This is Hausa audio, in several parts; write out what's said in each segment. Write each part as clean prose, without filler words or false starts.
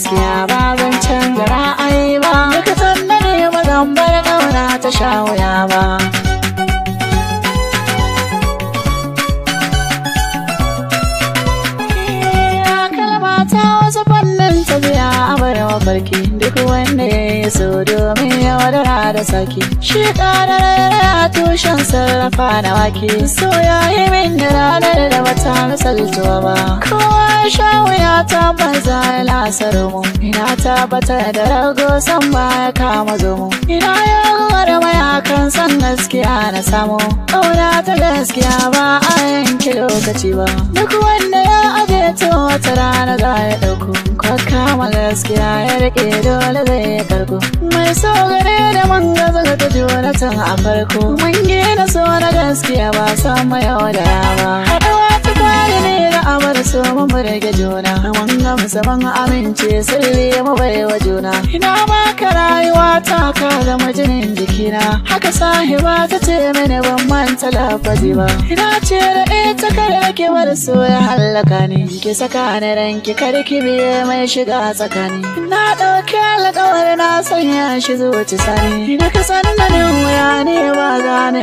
gaskiya, ba zan canza ra'ayi ba. Duk sanda ne ba zan bar ƙauna ta sha wuya ba. Kalma ta wasu fannin tafiya a bar mafarki. Duk wanda ya yi so domin yaudara da saki, shi ƙara rairaya tushen sarrafa na wake. So ya yi min da ranar da bata misaltuwa ba. Kowa ya sha wuya, tabbas ya lasar mu. Ina tabbatar da rago san baya kama zomo. Ina yawar mayakan san gaskiya na samu. Ƙauna ta gaskiya ba a yanke lokaci ba. Duk wanda ya aje, to wata rana za ya ɗauko. Ko kama gaskiya ya rike, dole zai karko. Mai so gare da man gaza ta juna tun a farko. Mun gina so na gaskiya, ba san mai yaudara ba. Haɗuwa ta fari ne da abar so, mun burge juna. Mun gamsa, mun amince, sirri mu bai wa juna. Ina baka rayuwa ta, ka zama jinin jikina. Haka sahiba ta ce mini, ban manta lafazi ba. Ina ce da ita kar ki bar so ya hallaka ni. Ki saka ni ranki, kar ki biye mai shiga tsakani. Na ɗauki alƙawar na sanya shi zuci sani. Ina ka san da wuya ne, ba za ni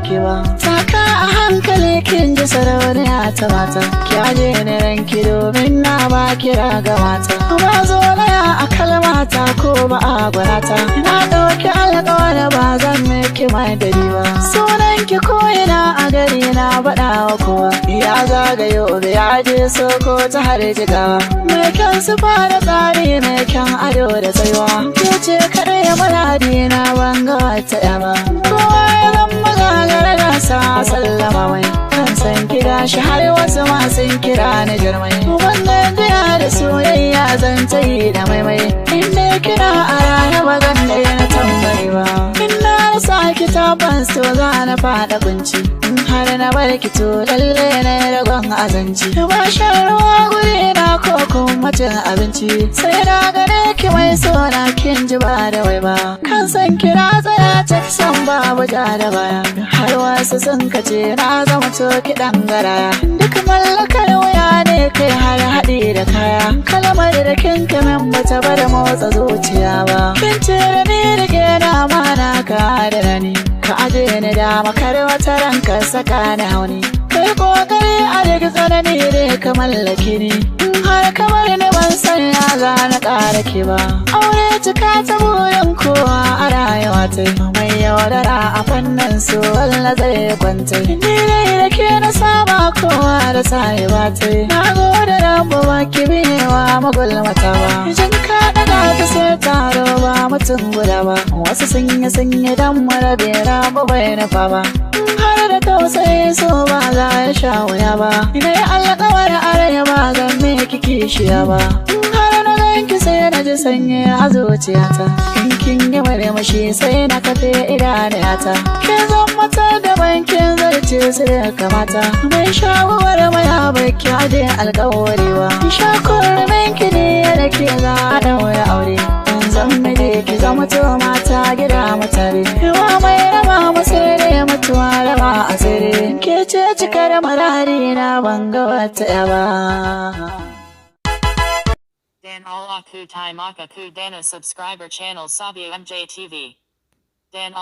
ke ba. Taka a hankali, kin ji sarauniya ta mata. Ki aje ni ranki domin na ba kira ga mata. Ba zo laya a kalmata ko ba a gwarata. Na ɗauki alƙawar ba zan miki madari ba. Sunan ki ko ina a gari na faɗa wa kowa. Ya zagayo ya je soko ta har Jigawa. Mai kyan su fara tsari, mai kyan ado da tsayuwa. Ke ce kaɗai muradi na, ban ga wata ya ba. Kowa ya zama gagara gasa sallama mai. Kan san kira shi har wasu ma sun kira ni jarmai. Wannan jiya da soyayya zan ta yi da maimai. Inda kira a rana ba zan daina tambayi ba. In na rasa ki, tabbas to za na faɗa kunci. In har na bar ki, to lalle na ragon azanci. Ba shan ruwa guri na ko kuma cin abinci. Sai na gane ki, mai sona, kin ji ba da wai ba. Kan san kira tsaya cak san babu ja da baya. Har wasu sun kace na zama to kiɗan garaya. Duk mallakar wuya ne kai har haɗi da kaya. Kalmar da kin kamin bata bar motsa zuciya ba. Kin ce da ni rike na mana ka adana ni. Ka aje ni dama, kar wata ranka saka ni hauni. Kai kokari a duk tsanani ne ka mallake ni. In har kamar ni, ban san ya za na ƙara ke ba. Aure cika ta burin kowa a rayuwa ta. Mai yaudara a fannin su walla zai kwanta. Ni dai da ke na saba, kowa da sahiba ta. Na gode Rabu, ba ki biyewa magulmata ba. Jin ka daga ta sai taro ba mutum guda ba. Wasu sun yi dan marabe, Rabu bai nufa ba. Har da tausayi, so ba za ya sha wuya ba. Ina yi alƙawar arai ba zan miki kishiya ba. In har na ganki, sai na ji sanyi a zuciyata. In kin yi murmushi, sai na kafe idaniyata. Kin zan mata daban, kin zarce su da kamata. Mai shawar maya baki aje alƙawari ba. Sha kurmin ki ne da ke za a ɗaura aure. In zan miji ki zama to mata gida mutare. Wa mai raba mu sai dai mutuwa raba a tsere. Ke ce cikar marari na, ban ga wata yaba. Dan all aku tai maka ku dana subscriber channel Sabia MJTV. Dan all.